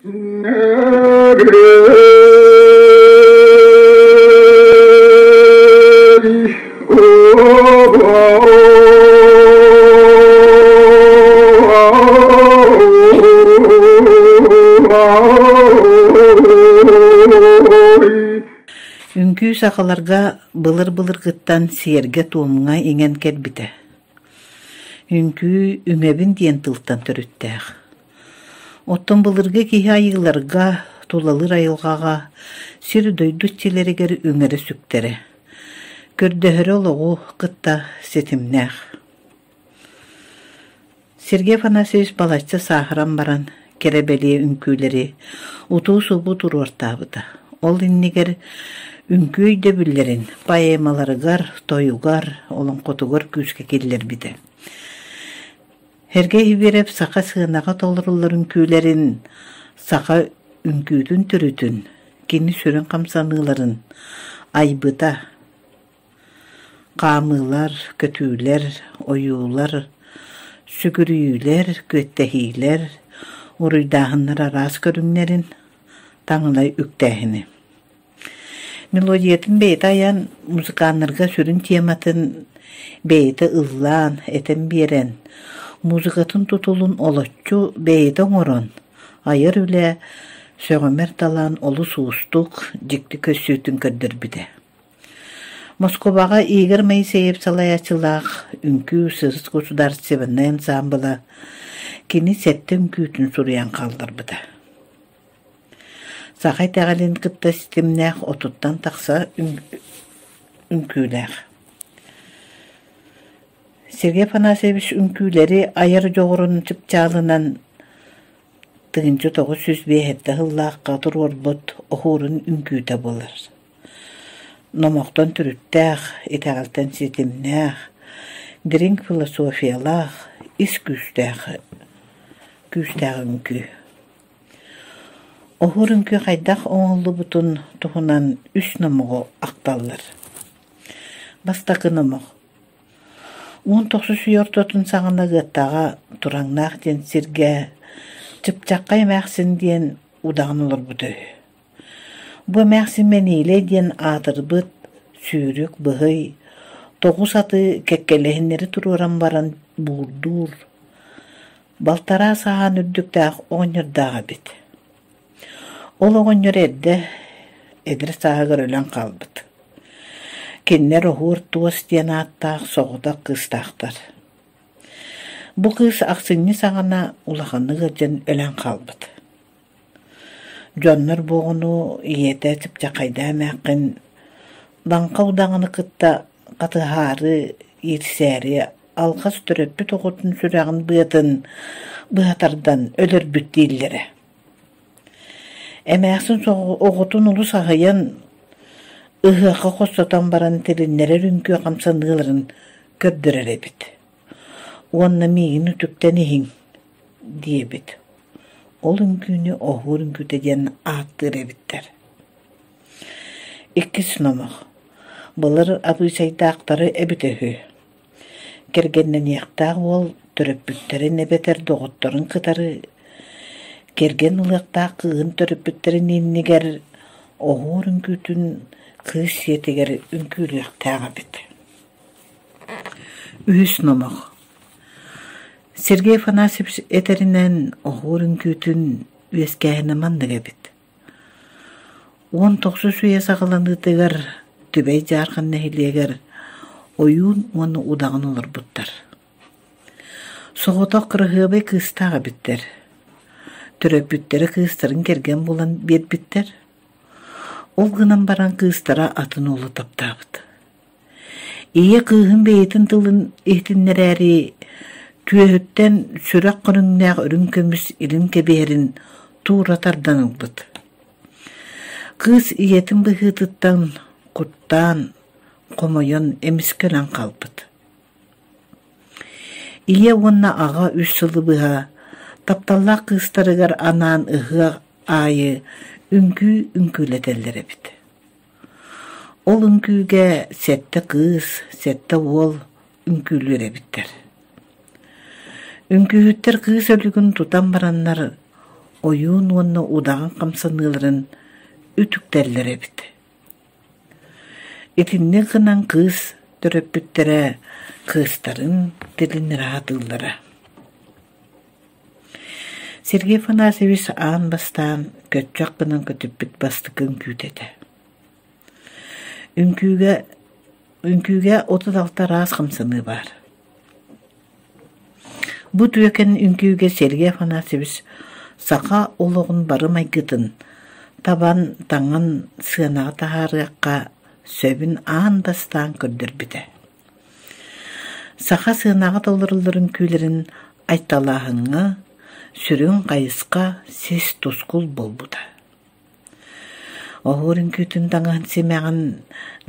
Үҥкүү сахаларга былыр-былыргыттан сиэргэ-туомҥа иҥэн кэлбитэ. Үҥкүү үҥэбин диэн тылтан төрүттээх. Оттон былыргы киһи айыыларга, тулалыыр айылҕаҕа, сир-дойду иччилэригэр үҥэрэ-сүктэрэ, көрдөһөрө олоҕу кытта ситимнээх. Сергей Афанасьевич балачча сааһыран баран, кэрэ-бэлиэ үҥкүүлэри утуу-субуу туруортаабыта. Ол иннигэр үҥкүү өйдөбүллэрин поэмаларыгар, тойугар, олоҥхотугар күүскэ киллэрбитэ. Сергей Сибиэрэп саха сыанаҕа толоруллар үҥкүүлэрин, саха үҥкүүтүн төрүтүн, кини сүрүн хамсаныыларын айбыта. Хаамыылар, көтүүлэр, ойуулар, сүгүрүйүүлэр, күөттэһиилэр, уруйдааһыннар араас көрүҥнэрин таҥалай үктээһини. Мелодиятын бэйэтэ айан, музыканнарга сүрүн тематын бэйэтэ ыллаан, этэн биэрэн, музыкатын тутулун олоччу бэйэтэ оҥорон, айар үлэ сөҕүмэр талаан олус уустук, дьикти көстүүтүн көрдөрбүтэ. Москубаҕа Игорь Моисеев салайааччылаах үҥкүү СССР государственнай ансаамбыла кини сэттэ үҥкүүтүн суруйан хаалларбыта. Саха итэҕэлин кытта ситимнээх отуттан тахса үҥкүүлээх. Сергей Афанасьевич үҥкүүлэри айар дьоҕурун чыпчаалынан 1905 сыллаахха туруорбут оһуорун үҥкүүтэ буолар. Номохтон төрүттээх, итэҕэлтэн ситимнээх, дириҥ философиялаах, ис күүстээх күүстээх үҥкүү. Оһуор үҥкүү хайдах оҥоһуллубутун туһунан үс номоҕу ахталлар. Бастакы номох. 19 үйэ ортотун саҕана Ыаттаҕа Тураҥнаах диэн сиргэ Чыпчаххай эмээхсин диэн удаҕан олорбута үһү. Бу эмээхсин Мэниилэй диэн аатырбыт сүүрүк, быһый, тоҕус аты кэккэлэһиннэри туруоран баран буурдуур, Балтараа саһаан үрдүктээх оҕонньордоох эбит. Ол оҕонньор эрдэ эдэр сааһыгар өлөн хаалбыт. Кинилэр Оһуор Туос диэн ааттаах соҕотох кыыстаахтар. Бу кыыс ахсынньы саҕана улаханнык ыалдьан өлөн хаалбыт. Дьоннор бу оҕону ийэтэ чыпчаххайдаа эмээххин Лаҥха удаҕаны кытта хатыһаары, иирсээри алҕас төрөппүт оҕотун сүрэҕин быатын быһа тардан өлөрбүт дииллэрэ. Эмээхсин оҕотун олус аһыйан, ыһыахха хостотон баран тилиннэрэр үҥкүү хамсаныыларын көрдөрөр эбит. Уонна миигин үтүктэн иһиҥ диэбит. Ол үҥкүүнү оһуор үҥкүүтэ диэн ааттыыр эбиттэр. Иккис номох. Былыр абыычайдаахтары эбитэ үһү. Кэргэннэниэхтээх уол төрөппүттэрин эбэтэр доҕотторун кытары кэргэн ылыахтаах кыыһын төрөппүттэрин иннигэр оһуор үҥкүүтүн кыыс сиэтигэр үҥкүүлүөхтээх эбит. Үһүс номох. Сергей Афанасьевич этэринэн, оһуор үҥкүүтүн үөскээһинэ маннык эбит. 19 үйэ саҕаланыытыгар Түбэй Дьаархан нэһилиэгэр ойуун уонна удаҕан олорбуттар. Соҕотох кыраһыабай кыыстаах эбиттэр. Төрөппүттэрэ кыыстарын кэргэн булан биэрбиттэр. Ол гынан баран кыыстара атын уолу таптаабыт. Ийэ кыыһын бэйэтин тылын иһитиннэрээри түөһүттэн сүрэх көрүҥнээх үрүҥ көмүс илин кэбиһэрин туура тардан ылбыт. Кыыс ийэтин быһыытыттан куттаан, хомойон эмискэ өлөн хаалбыт. Ийэ уонна аҕа үс сылы быһа тапталлаах кыыстарыгар анаан ыһыах аайы үҥкүү үҥкүүлэтэллэр эбит. Ол үҥкүүгэ сэттэ кыыс, сэттэ уол үҥкүүлүүр эбиттэр. Үҥкүүһүттэр кыыс өлүгүн тутан бараннар, Ойуун уонна удаҕан хамсаныыларын үтүктэллэр эбит. Итинник гынан кыыс төрөппүттэрэ кыыстарын тилиннэрэ сатыыллара. Сергей Афанасьевич аан бастаан көччөх гынан көтүппүт бастакы үҥкүүтэ этэ. Үҥкүүгэ үҥкүүгэ 36 араас хамсаныы баар. Бу түөкэн үҥкүүгэ Сергей Афанасьевич саха олоҕун бары майгытын табан, таҥан сыанаҕа таһаарыахха сөбүн аан бастаан көрдөрбүтэ. Саха сыанаҕа толоруллар үҥкүүлэрин айталааһыҥҥа сүрүн хайысха сис тускул буолбута. Оһуор үҥкүүтүн таҥаһын симэҕин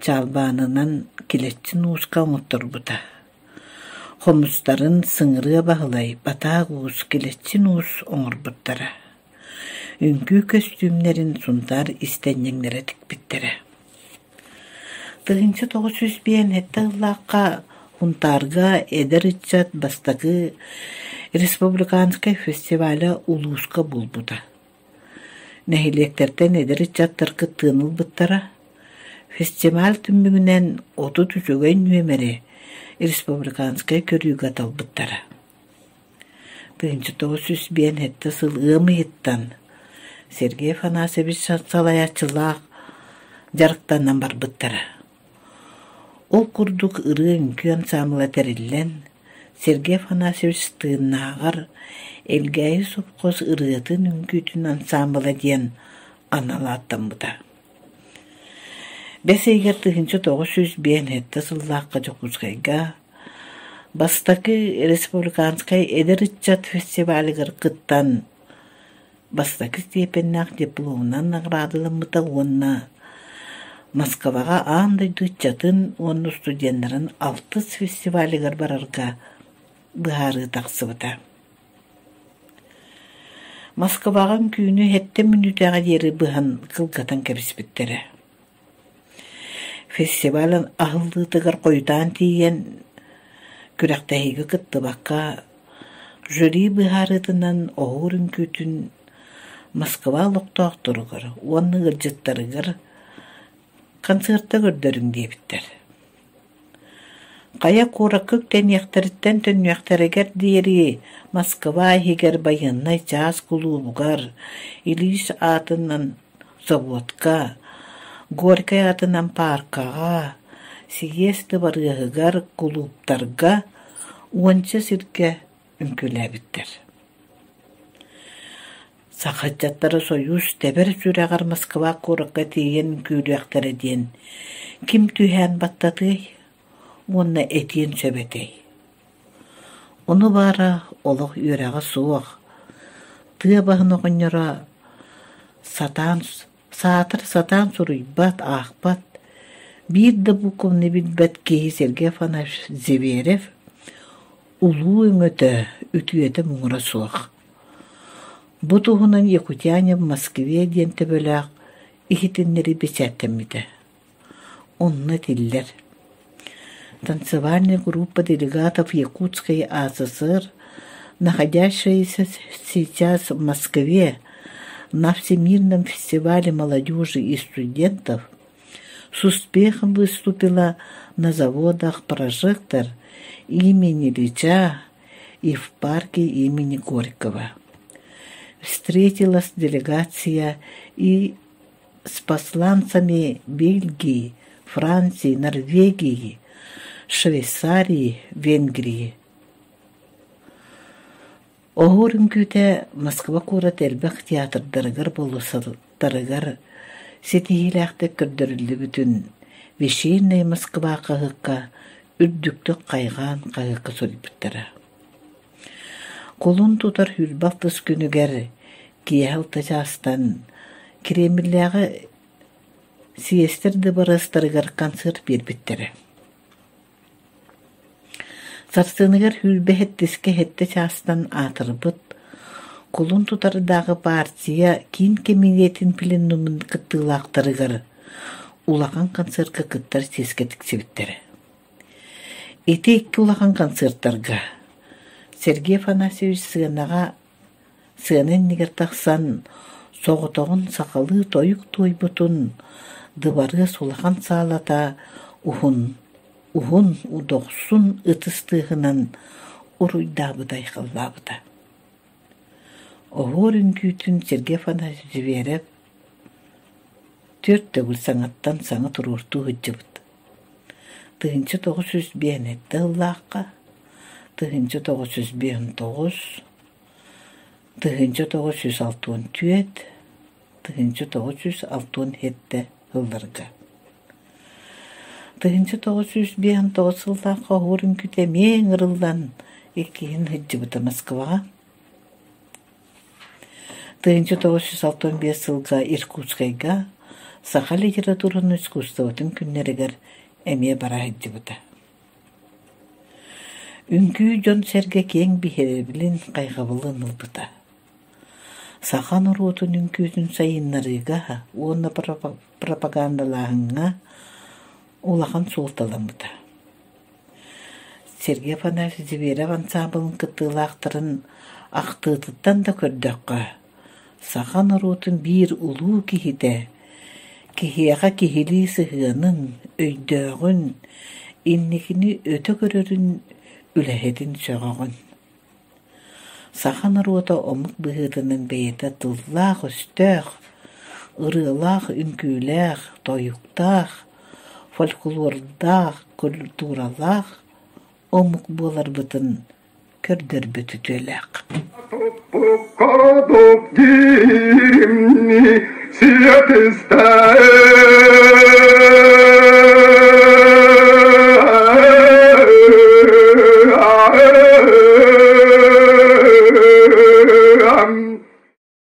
чалбаанынан килэччи нууска оҥотторбута. Хомустарын Сыҥырыа Баһылай, Батаак Уус, Килэччин Уус оҥорбуттара. Үҥкүү көстүүмнэрин Сунтаар истэнньэҥнэрэ тикпиттэрэ. 1957 сыллаахха Һунтаарга эдэр ыччат бастакы республиканскай фестиваля улууска буолбута. Нэһилиэктэртэн эдэр ыччаттар кыттыыны ылбыттара. Фестиваль түмүгүнэн 30 үчүгэй нүөмэри республиканскай көрүүгэ талбыттара. 1957 сыл ыам ыйыттан Сергей Афанасьевич салайааччылаах дьарыктанан барбыттара. Ол курдук ырыа-үҥкүү ансаамбыла тэриллэн, Сергей Афанасьевич тыыннааҕар Элгээйи сопхуос ырыатын-үҥкүүтүн ансаамбыла диэн анал ааттаммыта. Бэс ыйыгар 1957 сыллаахха Дьокуускайга бастакы республиканскай эдэр ыччат фестивалыгар кыттан бастакы степеннээх дипломунан наҕараадаламмыта уонна Москваҕа аан дойду ыччатын уонна студеннарын алтыс фестивалыгар барарга быһаарыы тахсыбыта. Москваҕа үҥкүүнү сэттэ мүнүүтэҕэ диэри быһан кылгатан кэбиспиттэрэ. Фестиваль аһыллыытыгар хойутаан тиийэн, күрэхтэһиигэ кыттыбакка, жюри быһаарыытынан оһуор үҥкүүтүн Москва олохтоохторугар уонна ыалдьыттарыгар концерта көрдөрүҥ диэбиттэр. Хайа куоракка үктэниэхтэриттэн төннүөхтэригэр диэри Москва иһигэр байыаннай чаас кулуубугар Ильич аатынан собуотка, Горькай аатынан пааркаҕа, Сийиэс дыбарыаһыгар, кулууптарга уонча сиргэ үҥкүүлээбиттэр. Саха ыччаттара Сойуус тэбэр сүрэҕэр Москва куоракка тиийэн үҥкүүлүөхтэрэ диэн ким түһээн баттатыай уонна этиэн сөп этэй? Ону баара олох үөрэҕэ суох, тыа баһын оҕонньоро сатаан саатар сатаан суруйбат, аахпат, биир да букваны билбэт киһи Сергей Афанасьевич Зверев улуу өҥөтө, үтүөтэ муҥура суох. Бу туһунан «Якутяне в Москве» диэн төбөлөөх иһитиннэрии бэчээттэммитэ. Онно этиллэр: «Танцевальная группа делегатов Якутской АССР, находящаяся сейчас в Москве на Всемирном фестивале молодежи и студентов, с успехом выступила на заводах «Прожектор» имени Ильича и в парке имени Горького. Встретилась делегация и с посланцами Бельгии, Франции, Норвегии, Швейцарии, Венгрии. Оһуор үҥкүүтэ Москва куорат элбэх театрдарыгар болуоссаттарыгар ситиһиилээхтик көрдөрүллүбүтүн «Вечерняя Москва» хаһыакка үрдүктүк хайҕаан хаһыакка суруйбуттара. Кулун тутар сүүрбэ алтыс күнүгэр киэһэ алта чаастан Кремлээҕи съезтэр дыбарыастарыгар концерт биэрбиттэрэ. Сарсыныгар сүүрбэ сэттискэ сэттэ чаастан аатырбыт кулун тутардааҕы партия киин кэмитиэтин пленумун кыттыылаахтарыгар улахан концертка кыттар чиэскэ тиксибиттэрэ. Ити икки улахан концертарга Сергей Афанасьевич сыанаҕа Сыана иннигэр тахсан соҕотоҕун сахалыы тойук туойбутун дыбарыас улахан саалата уһун уһун удохсун ытыс тыаһынан уруйдаабыта-айхаллаабыта. Оһуор үҥкүүтүн Сергей Афанасьевич Зверев түөрт төгүл саҥаттан саҥа туруортуу сылдьыбыт. 1905 сыллаахха, 1959, 1964, 1967 сылларга. 1959 сыллаахха оһуор үҥкүүтэ эмиэ ыҥырыллан иккиһин сылдьыбыта Москваҕа. 1965 сылга Иркутскайга саха литературатын искусствотын күннэригэр эмиэ бара сылдьыбыта. Үҥкүү дьон-сэргэ киэҥ биһирэбилин, хайҕабылын ылбыта. Саха норуотун үҥкүүтүн сайыннарыыга уонна пропагандалааһыҥҥа улахан суолталаммыта. Сергей Афанасьевич Зверев ансаамбылын кыттыылаахтарын ахтыытыттан да көрдөххө, саха норуотун биир улуу киһитэ киһиэхэ киһилии сыһыанын, өйдөөҕүн, инникини өтө көрөрүн, үлэһитин сөҕөҕүн. Саха норуота омук быһыытынан бэйэтэ тыллаах-өстөөх, ырыалаах-үҥкүүлээх, тойуктаах, фольклордаах, культуралаах омук буоларбытын көрдөрбүт үтүөлээх. Туппукка дук диримни сиэтистэ.